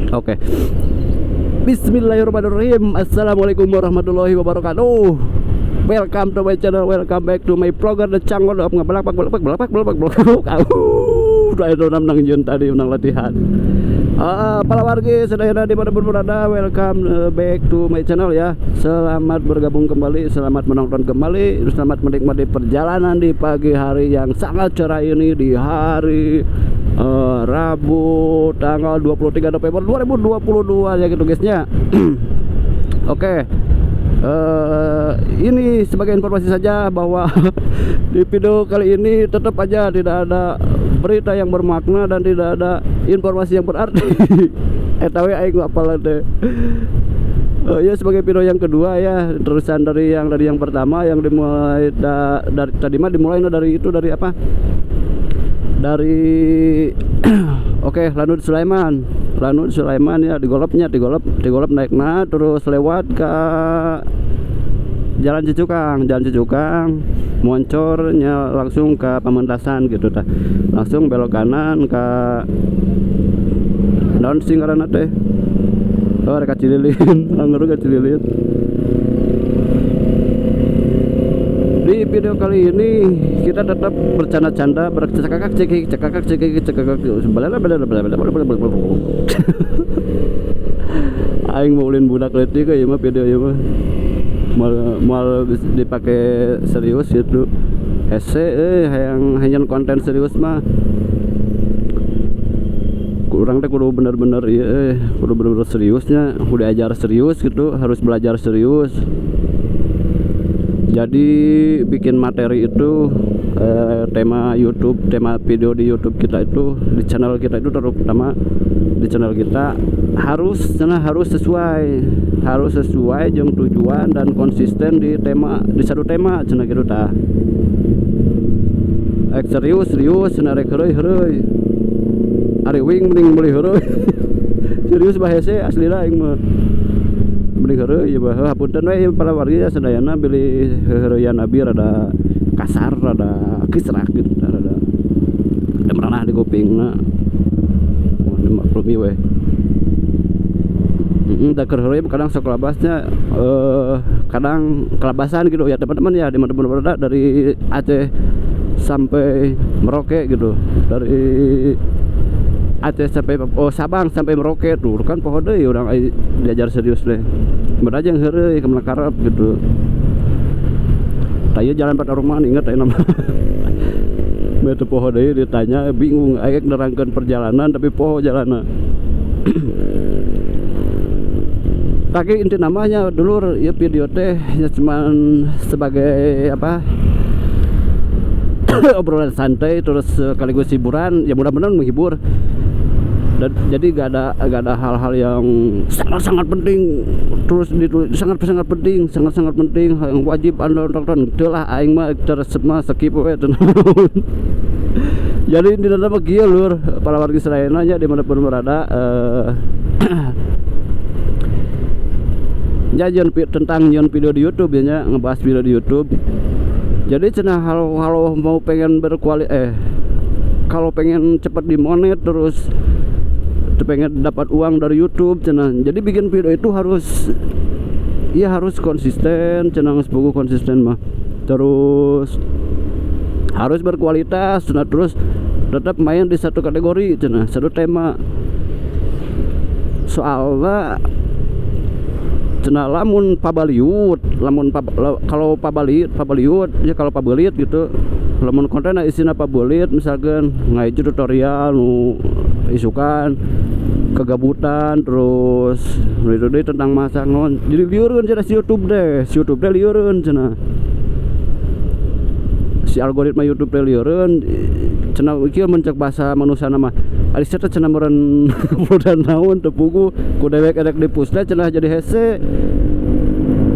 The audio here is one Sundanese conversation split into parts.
Oke. Bismillahirrahmanirrahim. Assalamualaikum warahmatullahi wabarakatuh. Welcome to my channel, welcome back to my vlogger The Cangol. Ngebelak belak belak belak belak belak. Udah itu nang jun tadi menang latihan. Para wargi sedayana di mana pun berada, welcome back to my channel ya. Selamat bergabung kembali, selamat menonton kembali, selamat menikmati perjalanan di pagi hari yang sangat cerah ini di hari Rabu tanggal 23 November 2022 ya gitu guysnya. Oke. Ini sebagai informasi saja bahwa di video kali ini tetap aja tidak ada berita yang bermakna dan tidak ada informasi yang berarti. Eta we aing apal teh. Ya sebagai video yang kedua ya, terusan dari yang dari yang pertama yang dimulai dari tadi mah dimulai dari itu, dari apa? Dari oke, Lanud Sulaiman. Lanud Sulaiman ya, di golopnya, di golop naik nah terus lewat ke Jalan Cicukang, Jalan Cicukang moncornya langsung ke Pamentasan gitu tah. Langsung belok kanan ke naon sih ngaranna teh? Oh, rek Cililin, angger ka Cililin. Di video kali ini kita tetap bercanda-canda, bercakak cekik, cakak cekik, cakak balala balala balala balala. Aing mau ulin budak leutik ieu mah, video ieu mah. Mal mal dipakai serius gitu. Hese hayang hayang konten serius mah. Kurang teh kudu bener-bener ieu kudu bener-bener seriusnya, kudu diajar serius gitu, harus belajar serius. Jadi bikin materi itu tema YouTube, tema video di YouTube kita itu, di channel kita itu, terutama di channel kita harus cenah harus sesuai jeung tujuan dan konsisten di tema, di satu tema cenah gitu tah. Ek serius serius cenah, rek heureuy heureuy. Ari wing mending meuli heureuy. Serius mah hese aslina, aing mah mending heureuy ieu mah. Hapunten we para wargi ya sadayana bilih heureuyan abi rada kasar, rada kisrak gitu, rada da meranah di kupingna. Mohon dimaklumi we. Da keur heureuy kadang sok kelabasnya, kadang kelabasan gitu ya teman-teman ya, di mana berada, dari Aceh sampai Merauke gitu, dari Aceh sampai, oh, Sabang sampai Merauke tuh kan poho deui urang diajar serius deh. Bener aja yang heureuy kemana karep gitu. Taya jalan Pataruman inget aya nama. Batu poho deui ditanya bingung, aing nerangkeun perjalanan tapi poho jalanna. Tapi inti namanya dulur ya, video teh ya cuman sebagai apa, obrolan santai terus sekaligus hiburan ya, mudah-mudahan menghibur. Dan jadi gak ada hal-hal yang sangat-sangat penting terus ditulis sangat-sangat penting, sangat-sangat penting yang wajib Anda tonton. Itulah aing mah terus mah skip we. Jadi di dalam kieu lur, para warga sadayana nya dimanapun berada, ya tentang nyon video di YouTube ya nya, ngebahas video di YouTube. Jadi cenah kalau kalau mau pengen berkuali kalau pengen cepat dimonet terus pengen dapat uang dari YouTube cenah, jadi bikin video itu harus ya harus konsisten cenah, geus puguh konsisten mah, terus harus berkualitas cenah, terus tetap main di satu kategori cenah, satu tema. Soalnya cenah lamun pabaliut, lamun kalau pabaliut pabaliut ya, kalau pabeulit gitu, lamun konten isina pabelit, misalkan ngaji tutorial nu isukan kegabutan, terus itu deh tentang masak non, jadi liureun cenah si YouTube deh, si YouTube deh liureun cenah, si algoritma YouTube teh liureun cenah. Kieu mun cek bahasa manusia mah, ari sia teh cenah meureun uploadan naon teu puguh ku dewek erek di push teh cenah jadi hese.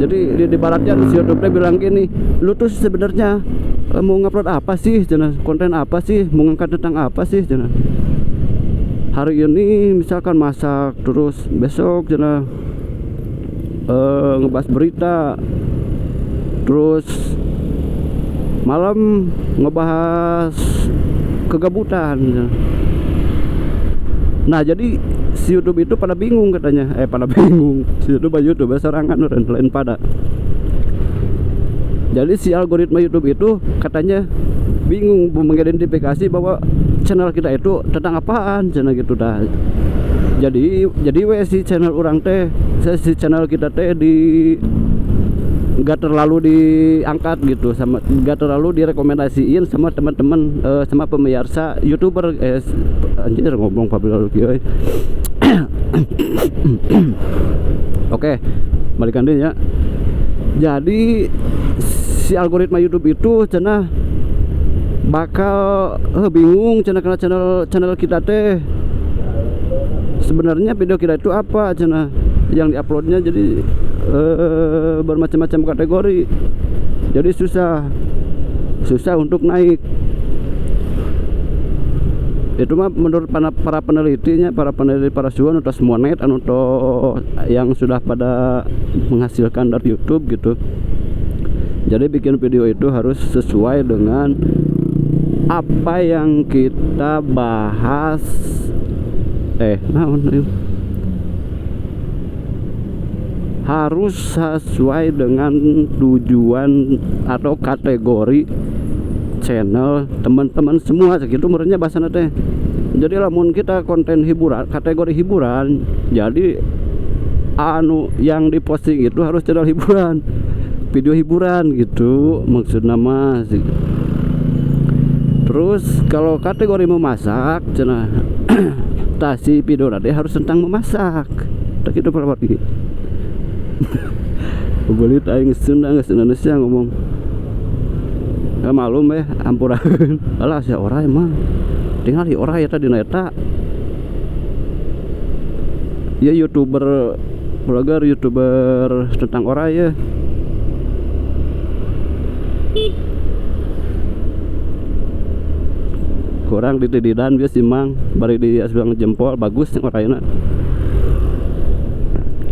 Jadi di baratnya si YouTube teh bilang gini, lu tuh sebenarnya mau ngupload apa sih cenah, konten apa sih, mau ngangkat tentang apa sih cenah. Hari ini misalkan masak, terus besok cenah ngebahas berita, terus malam ngebahas kegabutan. Nah jadi si YouTube itu pada bingung katanya, pada bingung si YouTube sorangan lain pada. Jadi si algoritma YouTube itu katanya bingung mengidentifikasi bahwa channel kita itu tentang apaan channel gitu dah. Jadi we si channel orang teh, si channel kita teh di nggak terlalu diangkat gitu, sama nggak terlalu direkomendasiin sama teman-teman, sama pemirsa YouTuber. Anjir ngomong Pablo kieu. Oke, balikan deh ya. Jadi si algoritma YouTube itu cenah bakal bingung cenah karena channel kita teh sebenarnya video kita itu apa cenah yang diuploadnya, jadi bermacam-macam kategori, jadi susah untuk naik. Itu mah menurut para penelitinya, para peneliti, para suan atau semua net atau yang sudah pada menghasilkan dari YouTube gitu. Jadi bikin video itu harus sesuai dengan apa yang kita bahas. Harus sesuai dengan tujuan atau kategori channel teman-teman semua, segitu menurutnya bahasana teh. Jadi lamun kita konten hiburan, kategori hiburan, jadi anu yang diposting itu harus channel hiburan, video hiburan gitu maksud nama sih. Terus kalau kategori memasak cenah tah si video nanti harus tentang memasak. Tak gitu para wargi. Belit aing Sunda geus Indonesia ngomong. Ya malum ampurakeun. Alah sia orai mah. Tinggal di orai eta dina eta. Ya YouTuber, vlogger, YouTuber tentang orai ya. Kurang ditididan bieu si Mang, bari di asuang jempol bagus oraina.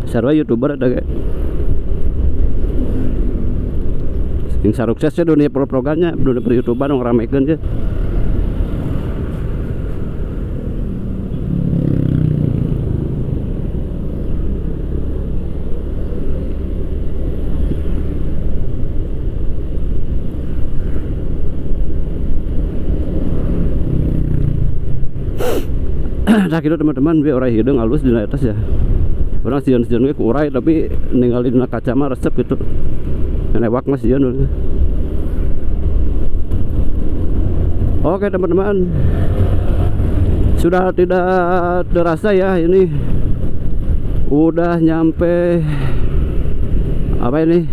Sarua YouTuber ada ge. Yang suksesnya dunia programnya, dunia per-YouTuber ngeramekeun je. Nah gitu teman-teman, biar orai hideung halus dina atas ya. Orang sieun-sieun ge ku orai tapi ningali dina kaca mah resep gitu. Newak mah sieun. Oke teman-teman, sudah tidak terasa ya ini udah nyampe apa ini?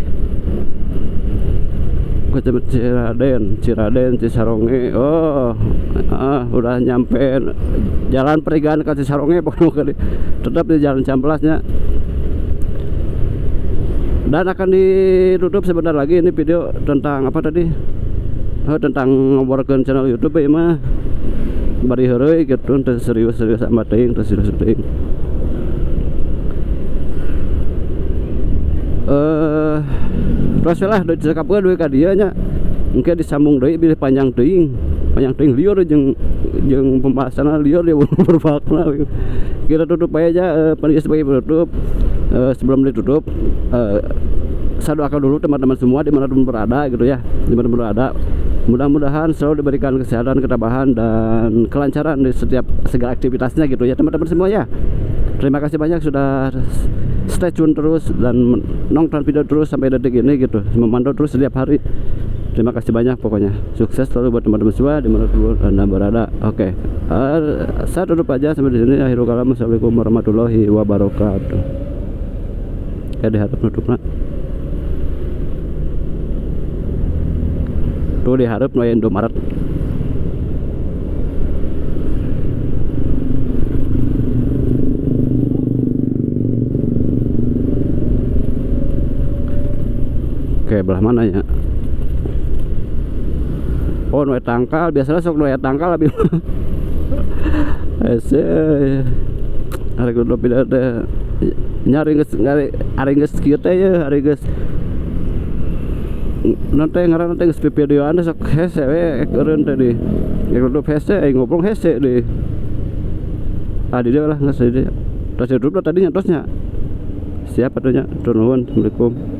Ciraden, Cisaronge. Oh, udah nyampe jalan Perigan ke Cisaronge pokoknya. Tetap di jalan Cihampelasnya. Dan akan ditutup sebentar lagi ini video tentang apa tadi? Oh, tentang ngobrolkeun channel YouTube ya mah. Bari heureuy gitu, teu serius-serius amat teuing, teu serius teuing. Terus lah dicekapkeun duit ka dieu nya. Engke disambung deui bilih panjang teuing. Panjang teuing lieur jeung pembahasanna lieur dia berbakna. Kita tutup aja sebagai penutup. Sebelum ditutup, saya doakan dulu teman-teman semua dimanapun berada gitu ya, dimanapun berada, mudah-mudahan selalu diberikan kesehatan, ketabahan, dan kelancaran di setiap segala aktivitasnya gitu ya teman-teman semua ya. Terima kasih banyak sudah stay tune terus dan nonton video terus sampai detik ini gitu, memantau terus setiap hari. Terima kasih banyak pokoknya. Sukses selalu buat teman-teman semua dimanapun Anda berada. Oke, saya tutup aja sampai di sini. Akhirul kalam, assalamualaikum warahmatullahi wabarakatuh. Ya diharap nutupna. Tuh diharap nu aya Indomaret. Oke, belah mana ya? Oh, nu tangkal, biasanya sok nu tangkal lebih. Hese. Ari kudu pindah teh. Nyari geus nyari ari geus kieu teh ye, ari geus nanti ngaranna teh geus videoan sok hese we eureun teh di. Kudu hese aing ngobrol hese di. Ah, di dieu lah, geus di dieu. Tos hirup tadi nya, tosnya. Siap atuh nya. Nuhun. Assalamualaikum.